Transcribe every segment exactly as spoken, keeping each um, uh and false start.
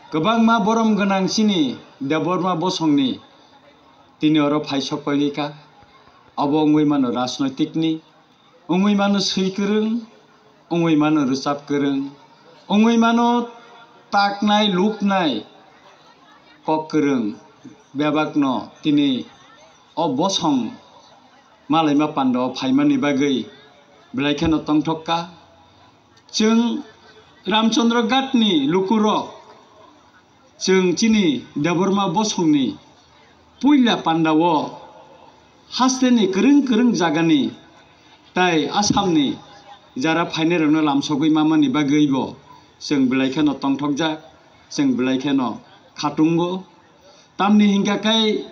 Kwbangma borom gwnang chini Debbarma bosongni tini oro phai sok paikha. Abo wngwi mano rajnoitikni, wngwi mano swi kwrwng, wngwi mano rwchap kwrwng, wngwi mano taknai luknai kok kwrwng. Bebakno tini o bosong malaima pandao phaimani bagwi belai kheno tongthok kha. Chwng Ramchandra Ghatni lukurok, chwng chini Debbarma bosongni puila pandao hasteni kwrwng kwrwng jagani tai Assamni jara phainairokno lamsogwi mamani bagwibo chwng belai kheno tongthokjak, chwng belai kheno khatungo. Tamni hinkha khe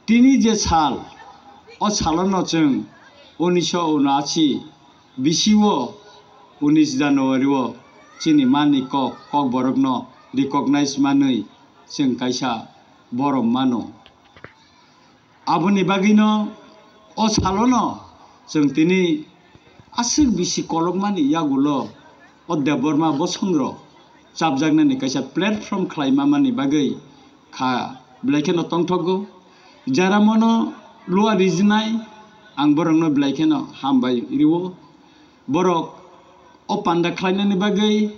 tini je sal, o salono chwng unisho unashi bisio unis January o chini mani kok, kokborokno recognize manwi chwng kaisa borom mano. Aboni bagwino o salono chwng tini aswk bisi kolokmani yagulo o Debbarma bosongrok chapjaknani kaisa platform khlai mamani bagwi kha belai kheno tongthogo. Jara mono lua rijinai ang borokno belai kheno hambai rio. Borok o panda khlainani bagwi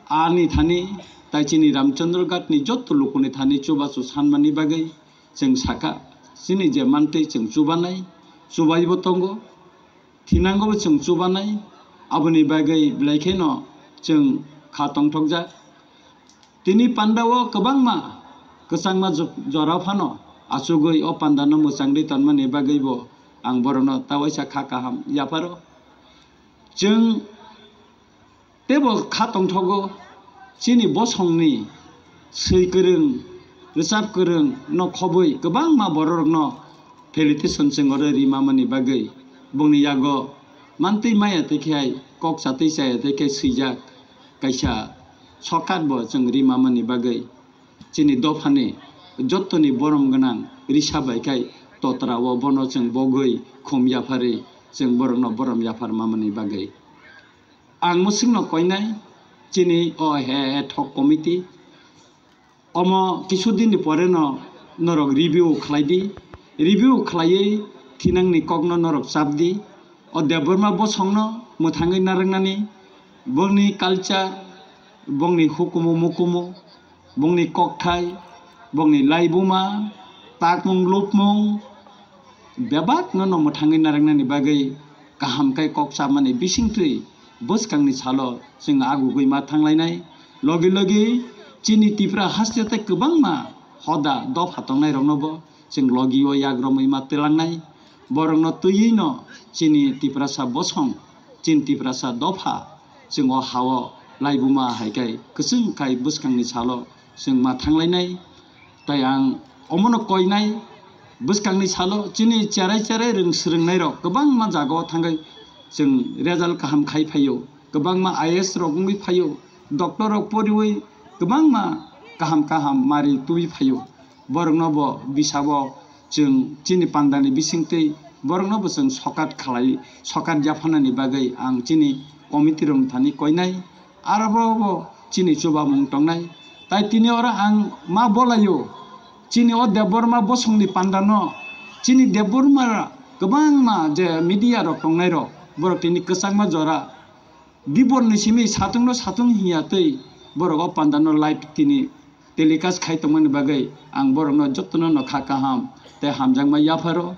ani thani tai chini Ramchandra Ghatni jotto lukuni thani chubachu sanmani bagwi chwng sakha, chini je mantwi chwng chubanai, chubaibo tongo, thinangobo chwng chubanai, aboni bagwi belai kheno chwng kha tongthokjak. Tini pandao kwbangma kwchangma jo-, jora phano achugwi o pandano mwchangwi tonmani bagwibo ang borokno ta waisa kha kaham yapharo. Chwng teibo kha tongthogo chini bosongni swi kwrwng, rwchap kwrwng no khobwi kwbangma bororokno felicitation chwng oro rimamani bagwi bongni yago mantwi maya tei khe hai kok chatwi chaya tei khe swijak kaisa sokat bo chwng rimamani bagwi chini dophani jottoni borom gwnang risa bai khai totra o bono chwng bogwi khum yapharwi chwng borokno borom yaphar mamani bagwi. Ang mwswkno koinai chini o he, he thok committee. Omo kisu dinni pore no norok review khlai di. Review khlaiwi thinangni kokno norok chap di. O Debbarma bosongno mwthangwi narwknani, bongni culture, bongni hukumu mukumu, bongni kokthai, bongni laibuma, takmung lupmung, bebakno no mwthangwi narwknani bagwi kaham khe kok chapmani bisingtwi bwskangni salo chwng agugwi ma thanglainai. Logi logi chini Tipra haste tei kwbangma hoda dopha tongnairoknobo chwng logi o yak romwi ma twlangnai. Borokno twiwi no chini Tiprasa bosong, chini Tiprasa dopha chwng o ha-o laibuma hai khe kwchwng khai bwskangni salo chwng ma thanglainai. Tai ang omono koinai, bwskangni salo chini cherai cherai rwng swrwngnairok kwbangma jagao thangwi chwng result kaham khai phaio, kwbangma I A S rok wngwi phaio, doctor rok poriwi kwbangma kaham kaham mari tubui phaio. Borokno bo bisabo chwng chini pandani bisingtwi borokno bo chwng sokat khlai, sokat yaphanani bagwi ang chini committee rok thani koinai. Aro bo, bo chini chubamung tongnai. Tai tini oro ang ma bolaio, chini o Debbarma bosongni pandano, chini Debbarma kwbangma je media rok tongnai rok, borok tini kwchangma jora. Dibor ni simi satung no satung hinya tei borok o panda no live tini telecast khai tongmani bagwi ang borok no joto no no kha kaham tei hamjakma yapharo.